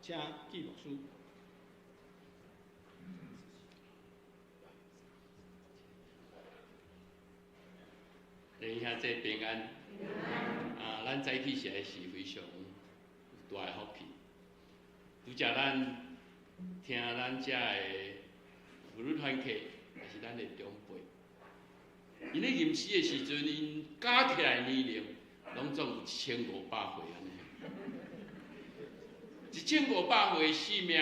請記牧師。弟兄姊平安。啊，咱早起實在是非常有大的福氣。拄才咱聽咱遮的婦女團契，也是咱的長輩，𪜶咧吟詩的時陣，𪜶加起來年齡，攏總有1500歲按呢。1500歲的生命，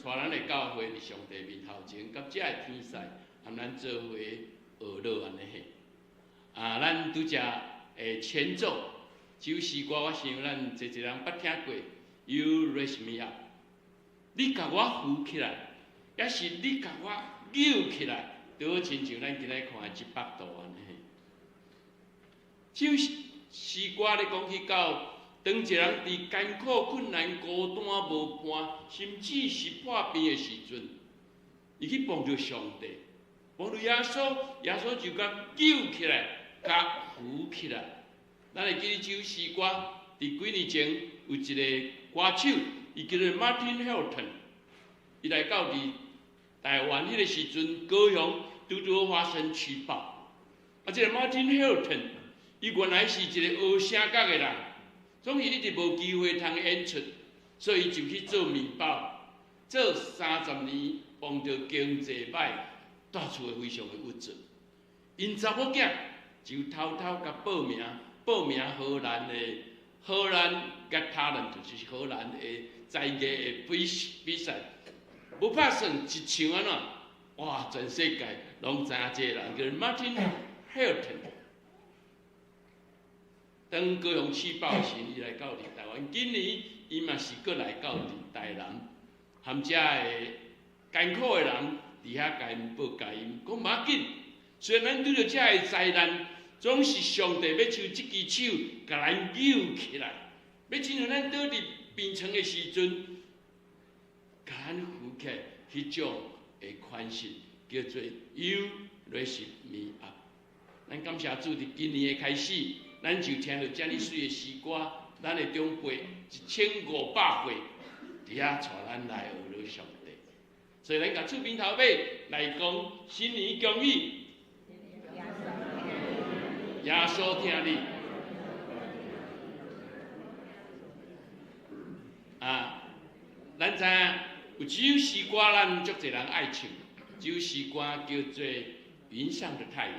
帶咱的教會佇上帝面頭前，佮遮的天使，和咱做伙學樂按呢嘿。啊，咱拄才的前奏，這首詩歌，我想咱濟濟人捌聽過。You raise me up，你共我扶起來，抑是你共我搝起來，拄好親像咱今日看的這幅圖按呢。這首詩歌咧講起到，當一個人佇艱苦困難、孤單無伴，甚至是破病的時陣，伊去碰著上帝，碰著耶穌，耶穌就共救起來，共扶起來。咱會記得這首詩歌，佇幾年前有一個歌手，伊叫做 Martin Hilton，伊來到佇台灣彼個時陣，高雄拄拄好發生區爆。啊，這個 Martin Hilton，伊原來是一個學聲樂的人，總是一直無機會通演出，所以就去做麵包，做30年，碰著經濟歹，蹛厝會非常的鬱卒。𪜶查某囝就偷偷共報名，報名荷蘭的荷蘭 Got Talent，就是荷蘭的才藝的比比賽，無拍算一唱按怎，哇！全世界攏知影這個人叫 Martin Hilton。當高雄試爆時，伊來到佇台灣。今年伊嘛是閣來到佇台南，含遮的艱苦的人佇遐共𪜶報佳音，講無要緊。雖然咱拄著遮的災難，總是上帝欲像這支手，共咱搝起來，欲親像咱倒佇病床的時陣，共咱扶起來，彼種的款式叫做 You raise me up。咱感謝主，佇今年的開始，咱就聽著遮爾媠的詩歌，咱的長輩1500歲，佇遐帶咱來學樂上帝。所以咱共厝邊頭尾來講新年恭喜，耶穌疼你。啊，咱知影有一首詩歌，咱足濟人愛唱，這首詩歌叫做《雲上的太陽》。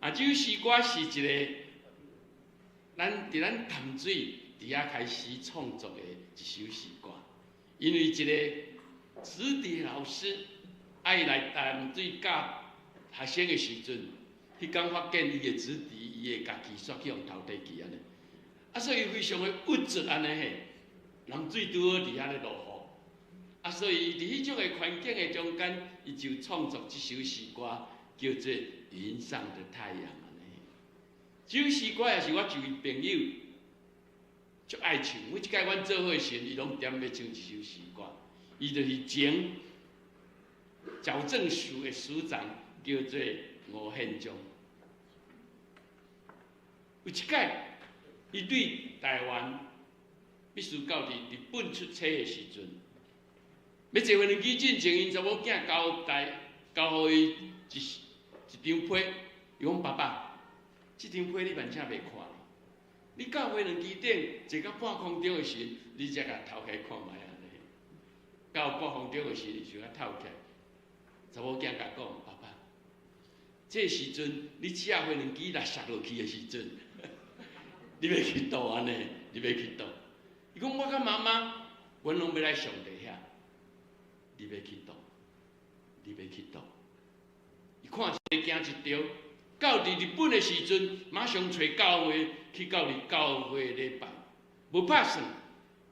啊，這首詩歌是一個咱佇咱淡水佇遐開始創作的一首詩歌，因為一個子弟老師愛來淡水教學生的時陣，彼工發現伊的子弟伊的家己煞去予偷提去按呢，啊，所以非常的鬱卒按呢嘿，南水拄好佇遐咧落雨，啊，所以佇彼種的環境的中間，伊就創作這首詩歌，叫做《雲上的太陽》按呢。這首詩歌也是我一位朋友足愛唱，每一擺阮做伙時，伊攏點欲唱這首詩歌。伊就是前矯正署的署長，叫做吳憲忠。有一擺，伊對台灣必須到佇日本出差的時陣，欲坐飛機進前，𪜶查某囝交代交予伊一一張批，伊講爸爸，這張批你萬請袂看，你到飛輪機頂坐到半空中的時，你才共抽開看覓按呢。到半空中的時，伊就共透起來。查某囝共講，爸爸，這時陣你這飛輪機若摔落去的時陣，你欲去佗按呢？你欲去佗？伊講我佮媽媽，阮攏欲來上帝遐，你欲去佗？你欲去佗？伊看一个驚一著，到佇日本的時陣，馬上揣教會去到佇教會禮拜，無拍算，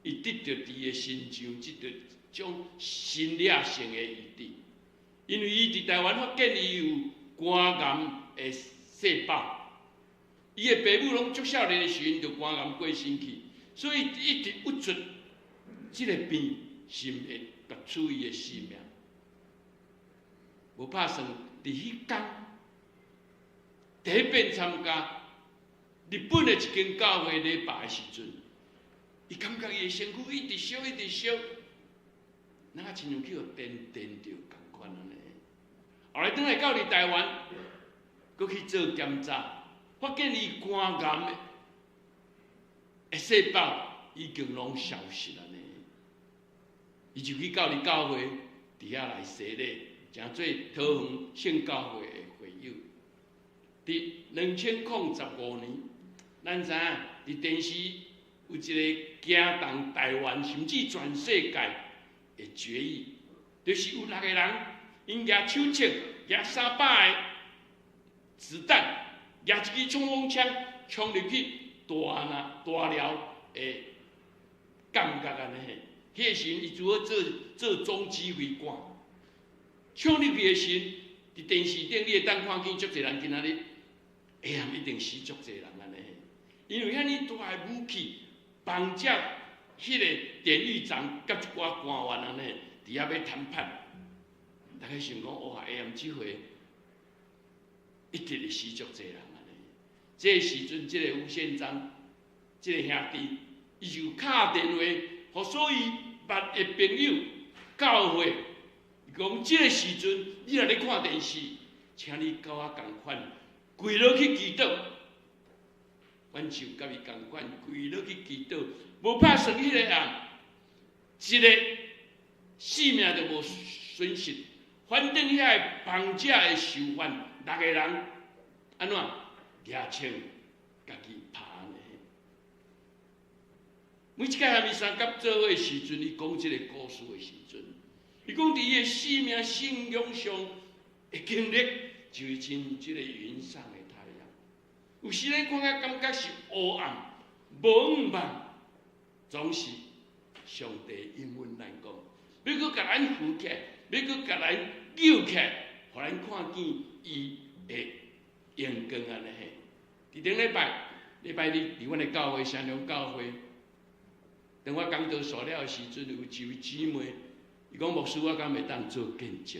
伊得著佇伊的身上這個種侵略性的醫治，因為伊佇台灣發現伊有肝癌的細胞，伊的爸母攏足少年的時陣就肝癌過身去，所以一直鬱卒，這個病是毋會奪取伊的性命。無拍算，佇彼工第一遍參加日本的一間教會禮拜的時陣，伊感覺伊的身軀一直燒，一直燒，若親像去予電電著仝款按呢。後來轉來到佇台灣，閣去做檢查，發現伊肝癌的細胞已經攏消失按呢。伊就去到佇教會佇遐來洗禮，成做桃園聖教會的會友。佇2015年，咱知影佇電視有一個驚動台灣甚至全世界的決議，就是有六個人，𪜶舉手槍，舉300個子彈，舉一支衝鋒槍，衝入去大那大寮的監獄按呢。彼個時陣，伊拄好做做總指揮官，衝入去的時陣，佇電視頂你會當看見足濟人今仔日會暗一定死足濟人按呢。因為遐爾大的武器，綁架彼個典獄長佮一寡官員按呢，佇遐欲談判。大家想講，哇，會暗這回一定會死足濟人按呢。這個時陣，這個吳憲章，這個兄弟，伊就敲電話，予所有捌的朋友、教會，伊講這個時陣，你若咧看電視，請你佮我仝款，跪落去祈禱。阮就佮伊仝款，跪落去祈禱，無拍算彼個暗，一個性命都無損失。反正遐個綁架的囚犯六個人，按怎舉槍家己拍呢？每一擺彌撒佮做伙時陣，伊講這個故事的時陣，伊講佇伊的生命信仰上的經歷，就是親這個雲上的太陽。有時咱看甲感覺是烏暗、無望，總是上帝應允咱講，欲閣共咱扶起來，欲閣共咱救起來，予咱看見伊的榮光按呢。佇頂禮拜，禮拜日，佇阮的教會，雙龍教會，當我講道煞了的時陣，有一位姊妹，伊講牧師，我敢會當做見證？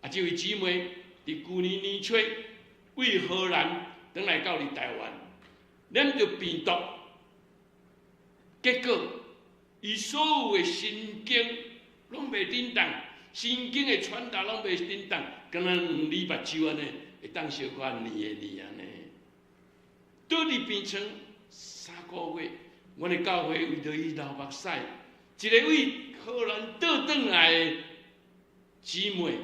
啊，這位姊妹佇舊年年初為荷蘭轉來到佇台灣，染著病毒，結果伊所有的神經攏袂振動，神經的傳達攏袂振動，敢若兩厘目睭按呢，會當小可黏的黏按呢。倒佇病床3個月，阮的教會為著伊流目屎，一個為荷蘭倒轉來的姊妹，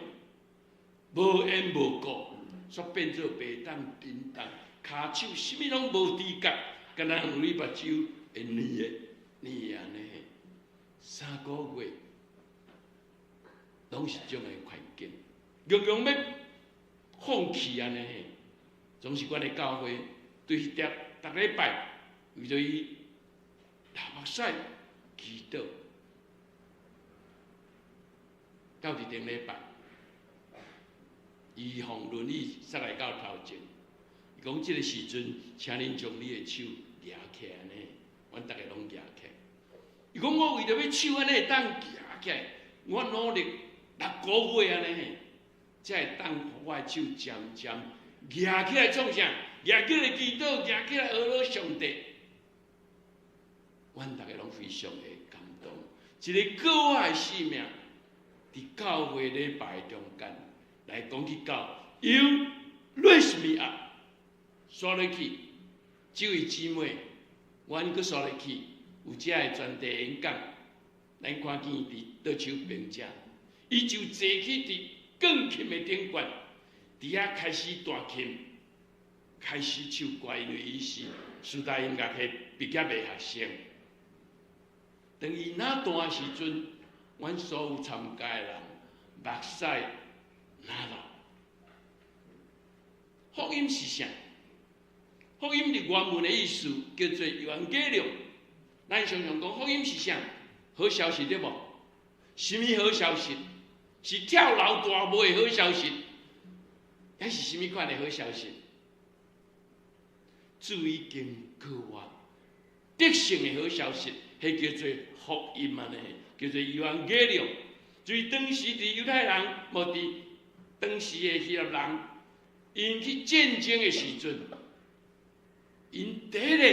無緣無故，煞變做袂當振動，跤手啥物攏無知覺，敢若兩厘目睭會黏的黏按呢。三個月，攏是這種的環境，強強欲放棄按呢，總是阮的教會對彼逐逐禮拜為著伊流目屎祈禱，到佇頂禮拜，伊予輪椅捒來到頭前，伊講這个時陣，請恁將你的手舉起來呢，阮逐个攏舉起來。伊講我為著欲手按呢會當舉起來，我努力6個月按呢，才會當予我的手漸漸舉起來創啥？舉起來祈禱，舉起來呵咾上帝。阮逐个攏非常的感動，一個過活的生命，佇教會禮拜中間來講去到，You raise me up，煞落去，這位姊妹，阮閣煞落去，有遮个專題演講，咱看見佇桌手邊遮，伊就坐去佇鋼琴的頂懸，佇遐開始彈琴，開始唱歌，因為伊是師大音樂系畢業的學生。當伊若彈的時陣，阮所有參加的人目屎若流。福音是啥？福音佇原文的意思叫做 ευαγγέλιον。咱常常講福音是啥？好消息對無？啥物好消息？是跳樓大賣的好消息，還是啥物款的好消息？主已經過活，得勝的好消息，彼叫做福音按呢，叫做 ευαγγέλιον。所以當時佇猶太人，無佇當時的希臘人，𪜶去戰爭的時陣，𪜶第一个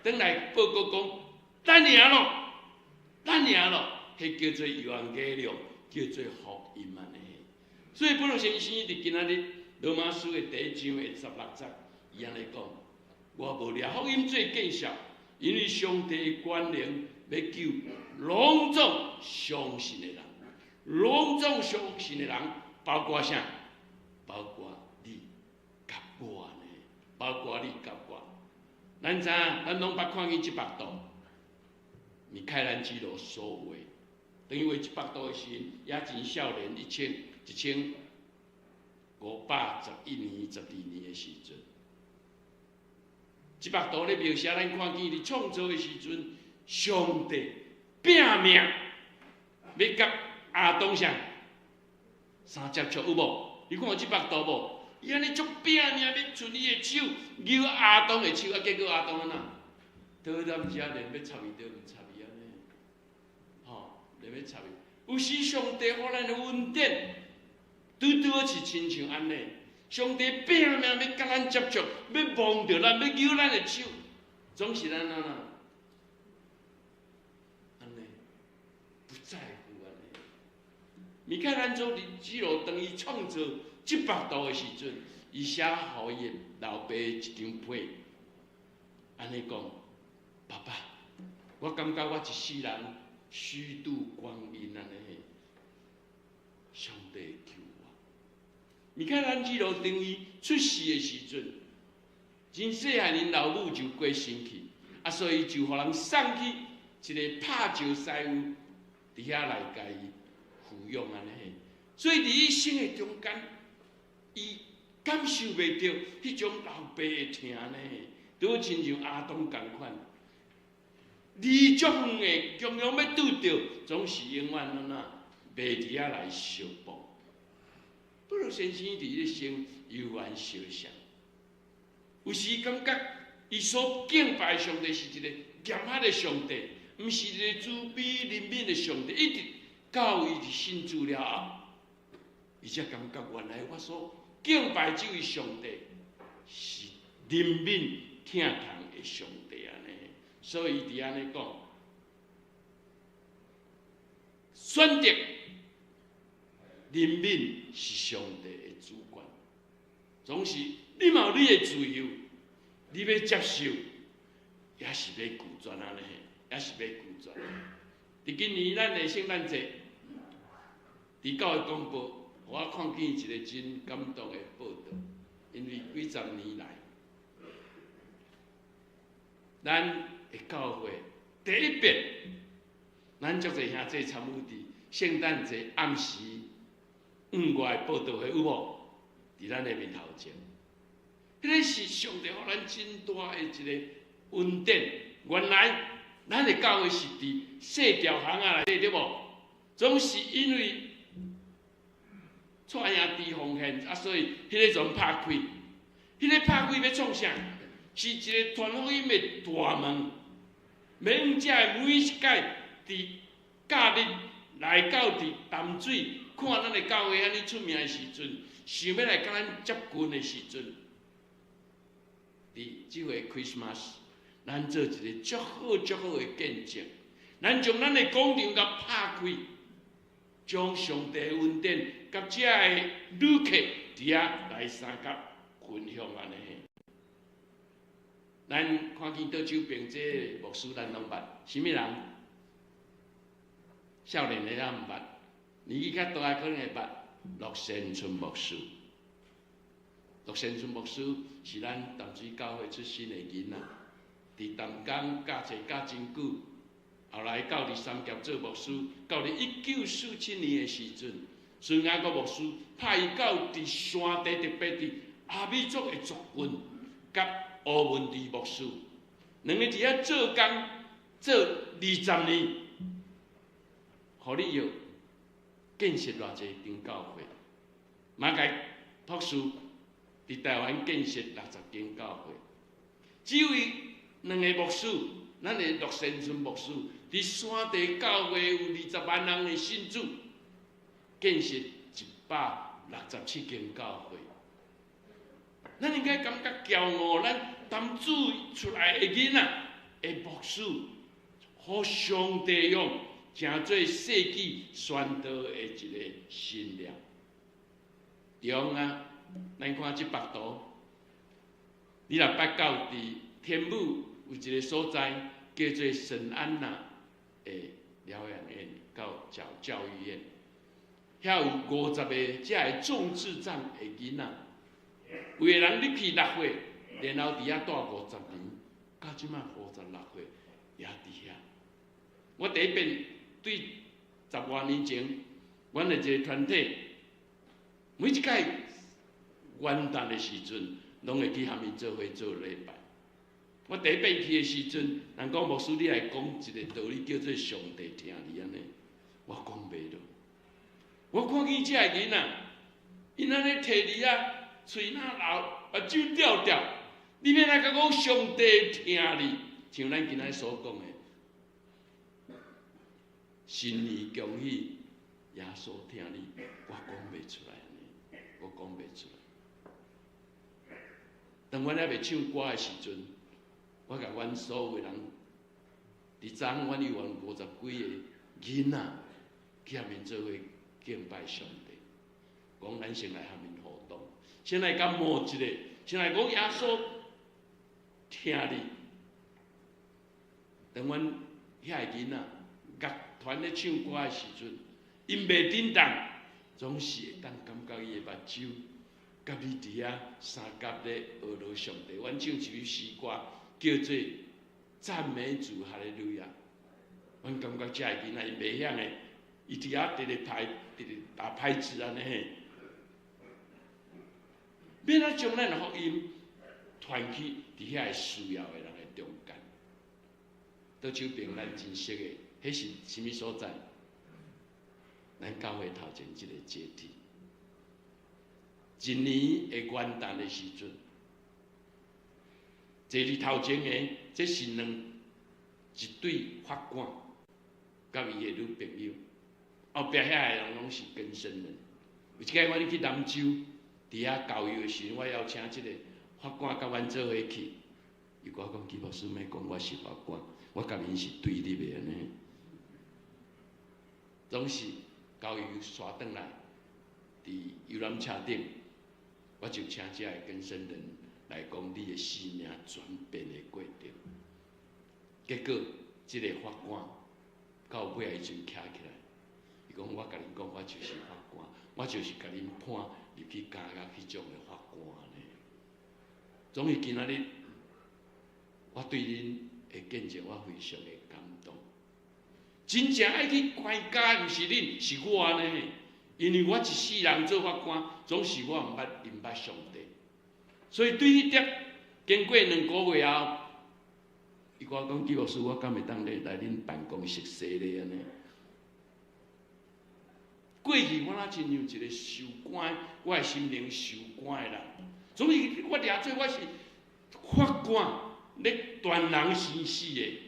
轉來報告講，咱贏咯，咱贏咯，彼叫做 evangelion，叫做福音按呢。所以保祿先生佇今仔日羅馬書的第一章的16節，伊按呢講：我無掠福音做見笑，因為上帝的權能欲救攏總相信的人，攏總相信的人，包括啥？包括你佮我呢？包括你佮我。咱知影，咱攏捌看見這幅圖，米開朗基羅所畫。當伊畫這幅圖的時陣，也真少年，1511年、12年的時陣。這幅圖咧描寫咱看見佇創造的時陣，上帝拼命欲佮亞當啥相接觸有無？你看有這幅圖無？伊按呢足拼命欲伸伊的手，搝亞當的手，啊，結果亞當按怎？倒踮遮連欲插伊都毋插伊按呢，吼，連欲插伊。有時上帝予咱的恩典，拄拄好是親像按呢。上帝拼命欲佮咱接觸，欲摸著咱，欲搝咱的手，總是咱按怎？按呢，不在乎按呢。米開朗基羅當伊創造這幅圖的時陣，伊寫予伊的老爸一張批，按呢講：爸爸，我感覺我一世人虛度光陰按呢，上帝救我。米開朗基羅當伊出世的時陣，真細漢，𪜶老母就過身去，啊，所以就予人送去一個拍石師傅佇遐來共伊撫養按呢。所以佇一生的中間，伊感受袂著彼種老爸的疼呢，拄親像亞當仝款，離足遠的，強強欲拄著，總是永遠按怎袂佇遐來相碰。保祿先生佇一生猶原相像，有時感覺伊所敬拜的上帝是一個嚴厲的上帝，毋是一個慈悲憐憫的上帝。一直到伊信主了後，伊才感覺原來我所敬拜這位上帝是憐憫疼痛的上帝按呢。所以伊佇按呢講，選擇憐憫是上帝的主權，總是你嘛有你的自由，你欲接受，抑是欲拒絕按呢，抑是欲拒絕。佇今年咱的聖誕節，佇教會公報，我看見一個真感動的報導，因為幾十年來，咱的教會第一遍，咱足濟兄弟參與佇聖誕節暗時5月的報道會有無？佇咱的面頭前，彼個是上帝予咱真大的一個恩典。原來咱的教會是佇細條巷仔內底，對無？總是因為蔡兄弟奉獻啊，所以彼個陣拍開，彼個拍開欲創啥？是一個傳福音的大門，免遮的每一屆佇假日來到佇淡水看咱的教會按呢出名的時陣，想欲來佮咱接近的時陣，佇這回 Christmas，咱做一個足好足好的見證，咱將咱的廣場共拍開，將上帝的恩典佮遮的旅客佇遐來相佮分享按呢。咱看見倒手邊這個牧師，咱攏捌，啥物人？少年的咱毋捌，年紀較大的可能會捌。陸先春牧師，陸先春牧師是咱淡水教會出身的囡仔，佇淡江教冊教真久，後來到佇三峽做牧師，到佇1947年的時陣，孫雅各牧師派伊到佇山地，特別佇阿美族的族群，佮吳文治牧師，兩个佇遐做工做20年，予你藥建設偌濟間教會，馬偕博士佇台灣建設60間教會，這位兩个牧師，咱的陸先春牧師，佇山地教會有20萬人的信主，建設167間教會。咱應該感覺驕傲，咱淡水出來的囡仔的牧師，予上帝用，成做世紀宣道的一個新料。中啊，咱看這幅圖，你若捌到佇天母有一個所在叫做聖安娜的療養院，佮教教育院，遐有50個這个重智障的囡仔，有的人入去6歲，然後佇遐蹛50年，到這擺56歲也佇遐。我第一遍對10外年前，阮的一個團體，每一屆元旦的時陣，攏會去遐面做伙做禮拜。我第一遍去的時陣，人講牧師你來講一個道理，叫做上帝疼你按呢，我講袂落。我看見這個囡仔，𪜶按呢提梨仔，喙若流，目睭吊吊，你欲來共講上帝疼你，像咱今仔所講的，新年恭喜，耶穌疼你，我講袂出來按呢，我講袂出來。當阮猶未唱歌的時陣，我共阮所有的人，佇昨昏阮有50幾個囡仔去遐面做伙敬拜上帝，講咱先來遐面互動，先來共摸一下，先來講耶穌疼你。當阮遐個囡仔樂團咧唱歌的時陣，𪜶袂振動，總是會當感覺伊的目睭，佮你佇遐相佮咧學羅上帝。阮唱一首詩歌，叫做讚美主哈利路亞。阮感覺這個囡仔伊袂曉的，伊佇遐直直拍，直直打拍子按呢嘿。欲按怎將咱的福音傳去佇遐個需要的人的中間？倒手邊咱真熟的，彼是啥物所在？咱教會頭前這個階梯，一年的元旦的時陣，坐佇頭前的，這是兩一對法官，佮伊的女朋友，後壁遐個人攏是更生人。有一擺阮去南州，佇遐教育的時陣，我邀請這個法官佮阮做伙去。伊共我講，基牧師莫講我是法官，我佮𪜶是對立的按呢。總是教育煞轉來，佇遊覽車頂，我就請這个更生人來講你的生命轉變的過程。結果，這個法官到尾仔彼陣徛起來，伊講我共恁講，我就是法官，我就是共恁判入去監獄彼種的法官呢。總是今仔日，我對恁的見證，我非常的感動。真正愛去關監，毋是恁，是我呢。因為我一世人做法官，總是我毋捌毋捌上帝，所以對彼點經過2個月後，伊共我講，基牧師，我敢會當來來恁辦公室洗禮按呢？過去我若親像一個受關，我的心靈受關的人，總是我掠做我是法官，咧斷人生死的，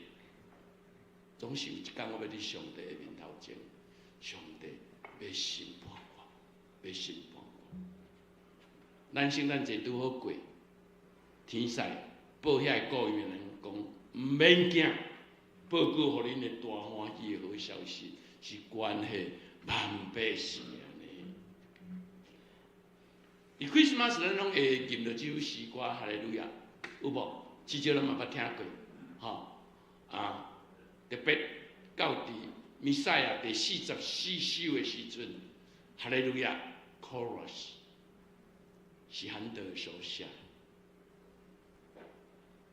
總是有一工我欲佇上帝的面頭前，上帝欲審判我，欲審判我。咱聖誕節拄好過，天使報遐個顧羊的人講，毋免驚，報告予恁的大歡喜的好消息，是關係萬百姓按呢。佇 Christmas 咱攏會吟著這首詩歌，哈利路亞，有無？至少咱嘛捌聽過，吼啊！特別到佇彌賽亞第44首的時陣，哈利路亞 Chorus 是韓德爾所寫。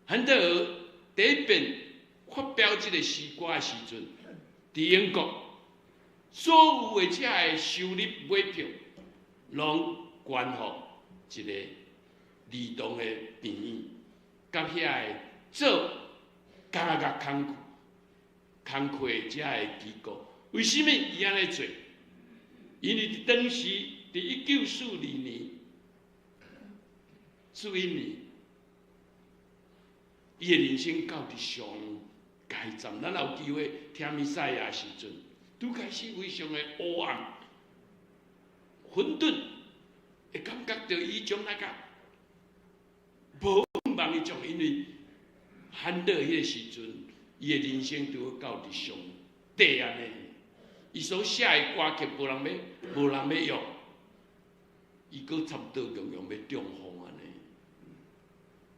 韓德爾第一遍發表這個詩歌的時陣，佇英國所有的這个收入買票，攏捐予一個兒童的病院，佮遐个做監獄工課這个機構。為啥物伊按呢做？因為佇當時，佇1942年，41年，伊的人生到佇上階層。咱有機會聽彌賽亞時陣，拄開始非常的黑暗、混沌，會感覺著伊種那個無望彼種，因為韓德彼個時陣，伊的人生拄好到佇上底按呢。伊所寫的歌曲無人欲，無人欲用，伊閣差不多強強欲中風按呢。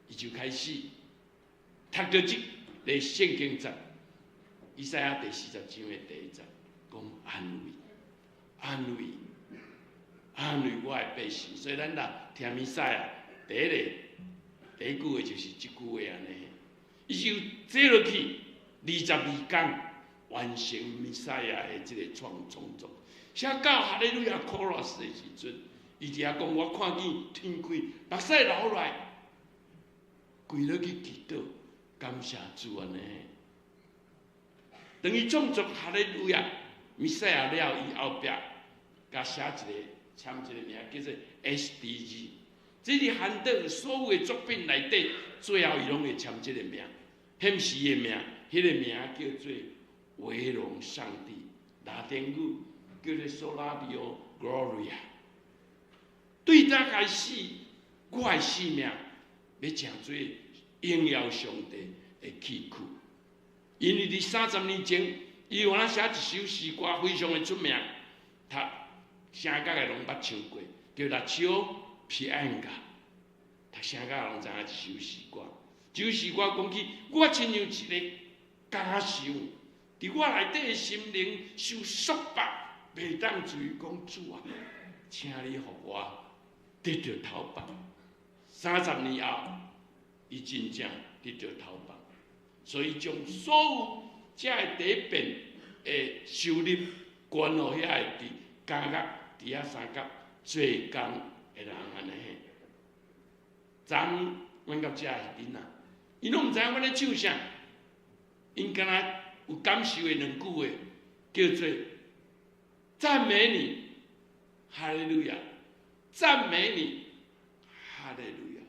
伊就開始讀著這个聖經節，以賽亞第40章的第一節，講安慰，安慰，安慰我的百姓。所以咱若聽彌賽亞，第一个第一句話就是這句話按呢。伊就坐落去22工，完成彌賽亞的這個創作。寫到哈利路亞 chorus 的時陣，伊佇遐講，我看見天開，目屎流落來，跪落去祈禱，感謝主按呢。當伊創作哈利路亞彌賽亞了，伊後壁共寫一个簽一个名，叫做 SDG。這是韓德爾所有的作品內底，最後伊攏會簽這个名，彼毋是伊的名，彼个名叫做維榮上帝，拉丁語叫做 Sola Deo Gloria。對當開始，我的生命欲成做榮耀上帝的器具。因為佇30年前，伊有通寫一首詩歌，非常的出名，讀聲樂的攏捌唱過，叫《Lasciò pianga》。讀聲樂攏知影這首詩歌。這首詩歌講起，我親像一個家獸，佇我內底的心靈受束縛，袂當自由講主啊，請你予我得著頭髮。30年後，伊真正得著頭髮，所以將所有這个第一遍的收入捐予遐个佇監獄佇遐相佮做工的人按呢。昨昏阮到遮的囡仔，𪜶攏毋知影阮咧唱啥，𪜶敢若有感受的兩句話，叫做讚美你，哈利路亞，讚美你，哈利路亞。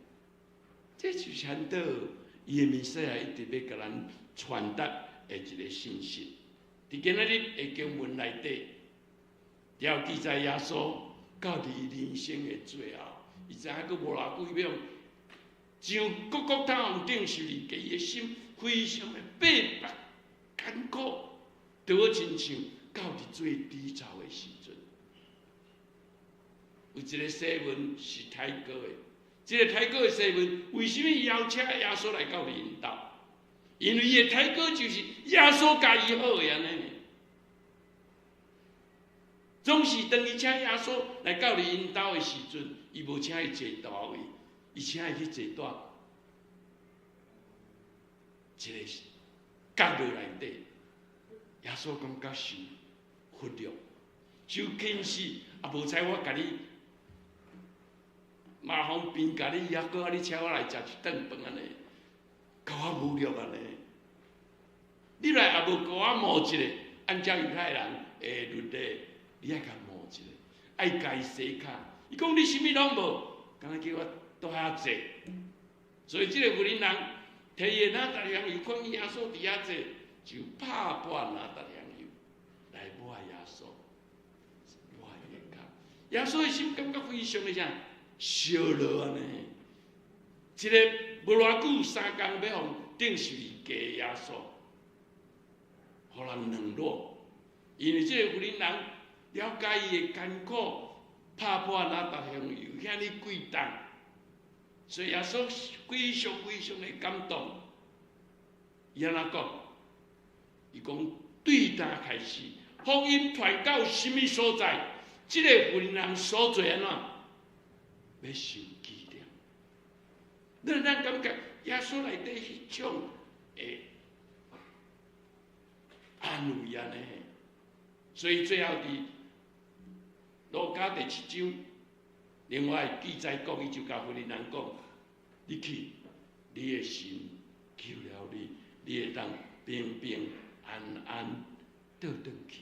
這就是韓德爾伊的彌賽亞一直欲共咱傳達的一个信息。佇今仔日的經文內底，有記載耶穌到佇人生的最後，伊知影閣無偌久欲上各各頭頂十字架，伊的心非常的逼迫艱苦，就好親像到佇最低潮的時陣。有一个西門是太哥的，這个太哥的西門為啥物邀請耶穌來到𪜶兜？因為伊的太哥就是耶穌共伊好的按呢。總是當伊請耶穌來到𪜶兜的時陣，伊無請伊坐大位，伊請伊去坐佇一個角落內底。耶穌感覺受忽略、受輕視，啊，無彩我共你麻方便共你，抑閣你請我來食一頓飯按呢，共我侮辱按呢。你來也無共我摸一下，按照猶太人的律例，你愛共摸一下，愛共伊洗跤。伊講你啥物攏無，敢若叫我佇遐坐。所以這个婦人人提伊的哪噠香油，看見耶穌佇遐坐，就拍破哪噠香油來抹耶穌，抹伊的跤。耶穌的心感覺非常的啥？燒熱按呢。一个無偌久3工欲予釘十字架的耶穌，予人軟弱，因為這个婦人人了解伊的艱苦，拍破哪噠香油遐爾貴重，所以耶穌非常非常的感動。伊按怎講？伊講對當開始，福音傳到啥物所在，這个婦人人所做按怎，欲受紀念。咱咱感覺耶穌內底彼種的安慰按呢，所以最後佇路加第七章，另外記載講，伊就共婦人人講：你去，你的信救了你，你會當平平安安倒轉去。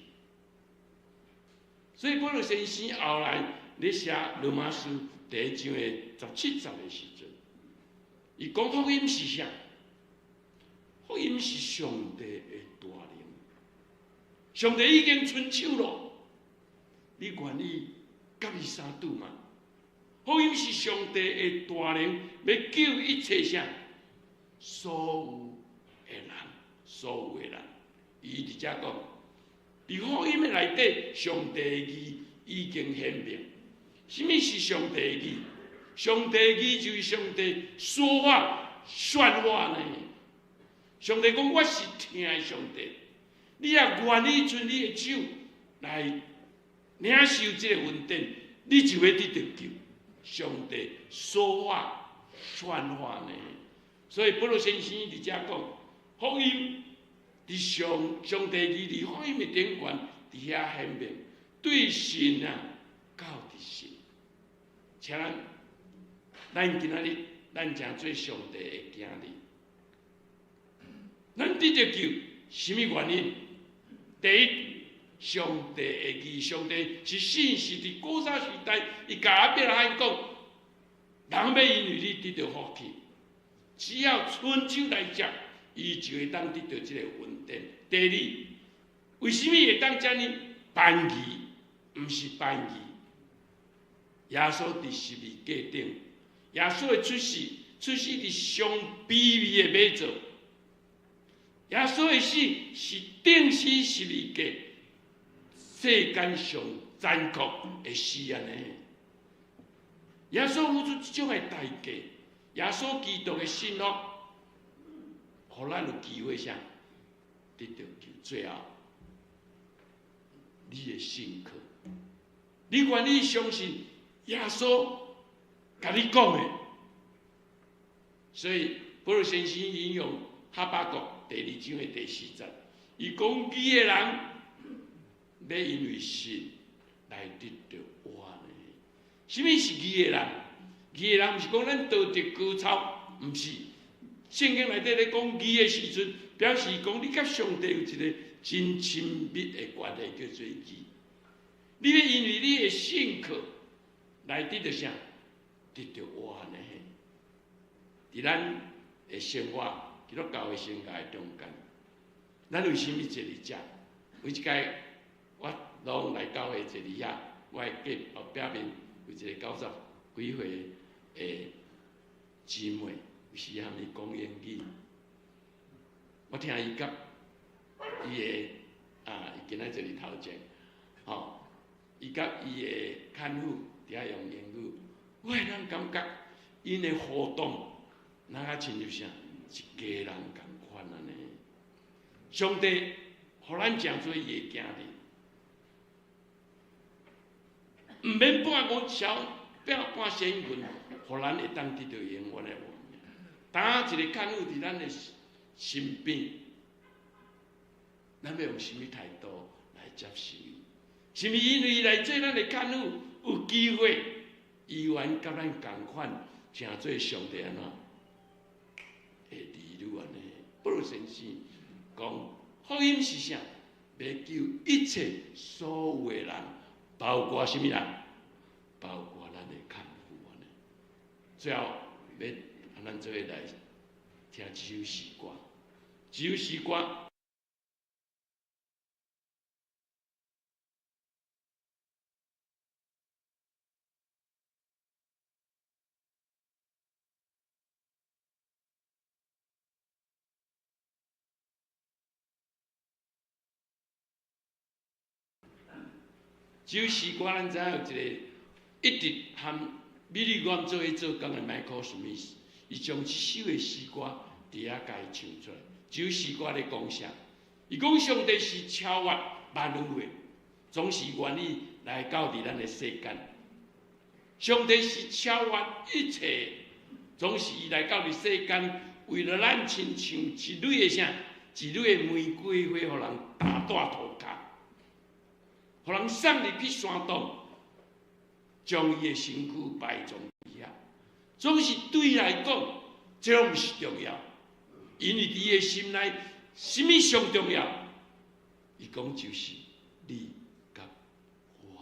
所以保祿先生後來咧寫羅馬書第一章的17節的時陣，伊講福音是啥？福音是上帝的大能，上帝已經伸手咯，你願意共伊相拄嗎？福音是上帝的大能，欲救一切啥？所有的人，所有的人。伊佇遮講，佇福音的內底，上帝的義已經顯明。啥物是上帝的義？上帝的義就是上帝說話算話呢。上帝講，我是疼的上帝，你若願意伸你的手來領受這个恩典，你就會得著救。上帝說話算話呢。所以保祿先生佇遮講，福音佇上上帝義佇福音的頂懸，佇遐顯明，對神啊，到佇信。請咱，咱今仔日，咱誠做上帝的囝兒，咱得著救，啥物原因？第一，上帝的義，上帝是信實，佇古早時代，伊共亞伯拉罕講，人欲因為你得著福氣，只要伸手來接，伊就會當得著這个恩典。第二，為啥物會當遮爾攀義？毋是攀義。耶穌佇十字架頂，耶穌的出世，出世佇上卑微的馬槽。耶穌的死是釘死十字架，世間上殘酷的死按呢。耶穌付出這種的代價，耶穌基督的信服，予咱有機會啥得著救。最後，你的信靠，你願意相信耶穌共你講的？所以保祿先生引用哈巴谷第二章的第四節，伊講義的人欲因為信來得著活呢。啥物是義的人？義的人毋是講咱道德高超，毋是。聖經內底咧講義的時陣，表示講你佮上帝有一个真親密的關係，叫做義。你欲因為你的信靠來得著啥？得著活呢？佇咱的生活，基督教的生涯中間，咱為啥物坐佇遮？每一擺我攏來教會坐佇遐，我的隔後壁面有一个九十幾歲的姊妹，有時含伊講英語，我聽伊佮伊的啊，伊今仔坐佇頭前，吼，伊佮伊的牽夫佇遐用英語，我會當感覺𪜶的互動，若較親像啥，一家人仝款按呢。上帝予咱成做伊的囝兒，毋免半五小，半仙銀，予咱會當得著永遠的活命。當一个牽夫佇咱的身邊，咱欲用啥物態度來接受伊？是毋是因為伊來做咱的牽夫，有機會，伊願佮咱仝款，成做上帝按怎的兒女按呢？保祿先生講，福音是啥？欲救一切所有的人，包括啥物人？包括咱的牽夫按呢。最後，欲啊，咱做伙來聽這首詩歌。這首詩歌。這首詩歌咱知影有一个一直和美麗願做伙做工的 Michael Smith，伊將這首的詩歌佇遐共伊唱出來。這首詩歌咧講啥？伊講上帝是超越萬有的，總是願意來到佇咱的世間。上帝是超越一切，總是伊來到佇世間，為了咱親像一蕊的啥？一蕊的玫瑰花，予人打蹛塗跤，予人送入去山洞，將伊的身軀埋葬佇遐。總是對伊來講，這攏毋是重要，因為佇伊的心內，啥物上重要？伊講就是你佮我，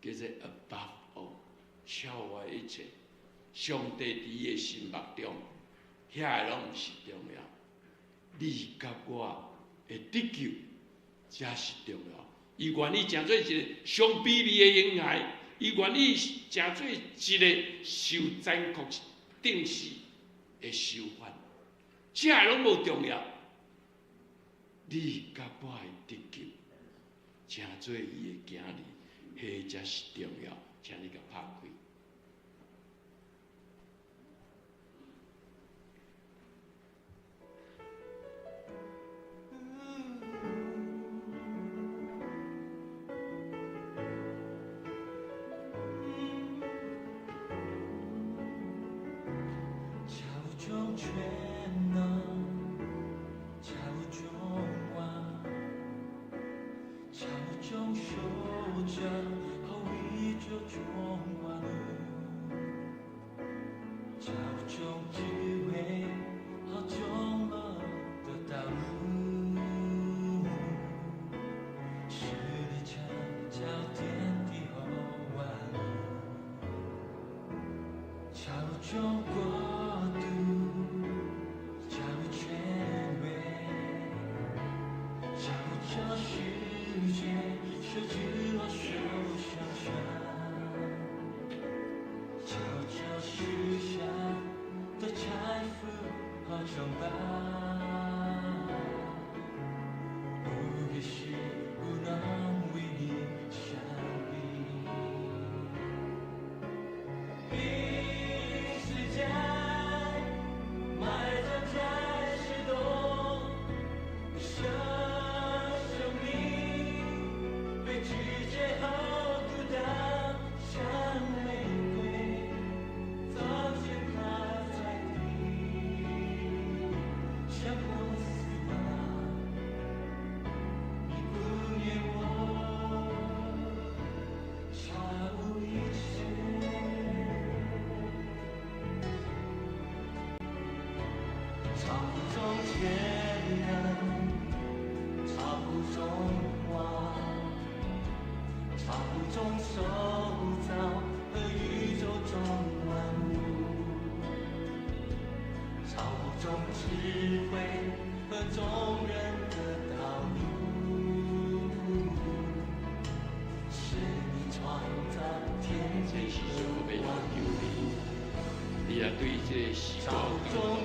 叫做 above all，超越一切。上帝佇伊的心目中，遐个攏毋是重要，你佮我的得救才是重要。伊願意成做一个上卑微的嬰孩，伊願意成做一个受殘酷釘死的囚犯，這个攏無重要。你佮我會得救，成做伊的囝兒，彼才是重要。請你共拍開。超眾全能，超眾光，超眾受教，和宇宙中萬物，超眾智慧和眾樂的道路，是你創造天地和萬物，超眾國度，超權威，超這世界，設置和手想象，超這世上的財富和城邦，無一事不能與你相比。比世界埋葬在石洞，捨生命被拒絕和孤單，像玫瑰早踐踏在地，勝過死亡。你顧念我，超乎一切。超乎眾全能，超乎眾光，超乎眾受造和宇宙中萬物，超乎眾智慧和眾人的道路，是你創造天這地時陣我和欲萬要求物。你，你若對這個詩歌超有感眾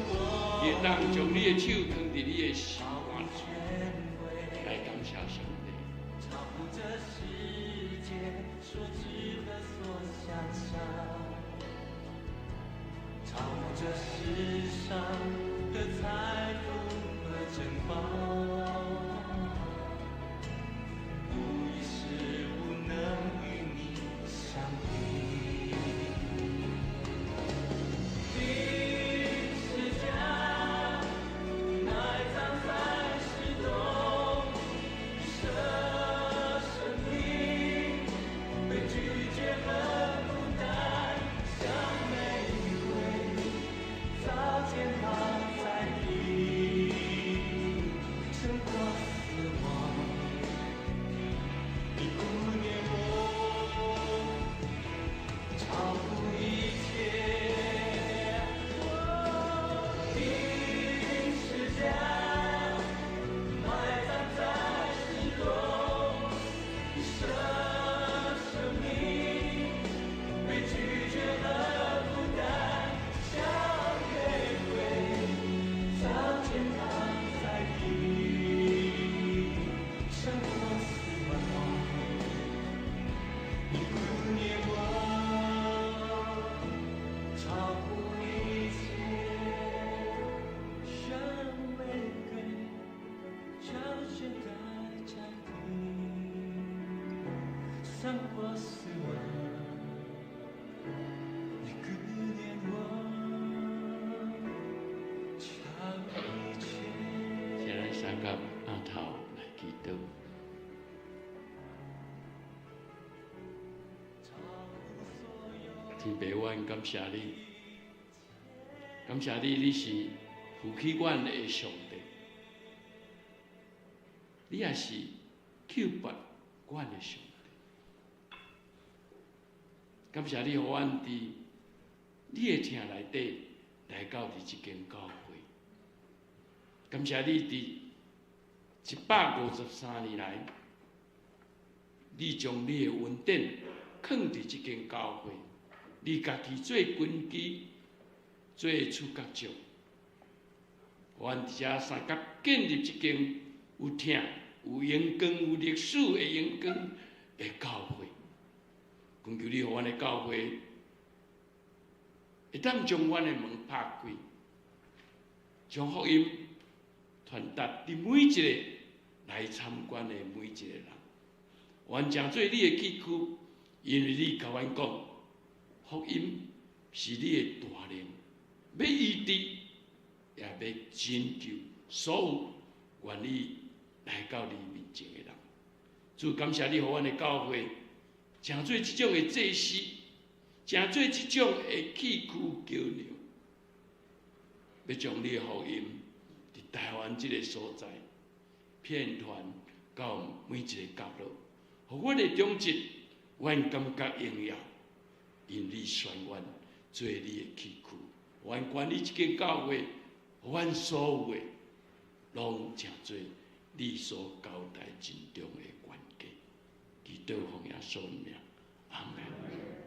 動，你會當將你的手囥佇你的心超肝乎權威，來感謝上帝。超乎這世界所知和所想象，超乎這世上的財富和珍寶，無一事無能與你相比。比世界埋葬在石洞，捨生命被拒絕和孤單，像玫瑰早踐踏在地，勝過死亡。你顧念我，超乎一切。比世界埋葬在石洞，捨生命被拒絕和孤單，像玫瑰早踐踏在地，勝過死亡。你顧念我，超乎一切，像玫瑰早踐踏在地，勝過死亡。你顧念我，超一切。請咱三甲阿頭來祈禱。超乎所有天父，阮感謝你，感謝你，你是扶起阮的上帝，你也是救拔阮的上帝。感謝你，予阮佇你的疼內底來到佇這間教會。感謝你佇153年來，你將你的恩典囥佇這間教會，你家己做根基，做出角石，阮佇遮相佮建立這間有疼、有榮光、有歷史的榮光的教會。懇求你，予阮的教會會當將阮的門拍開，將福音傳達佇每一個來參觀的每一個人。阮成做你的器具，因為你共阮講，福音是你的大能，欲醫治，也欲拯救所有願意來到你面前的人。主，感謝你，予阮的教會成做這種的祭司，成做這種的器具橋梁，欲將你的福音佇台灣這个所在，遍傳到每一个角落，予阮的長執，阮感覺榮耀，因你選阮做你的器具，阮管理這間教會，予阮所有的，攏成做你所交代盡忠的管家。祈禱奉耶穌名，阿門。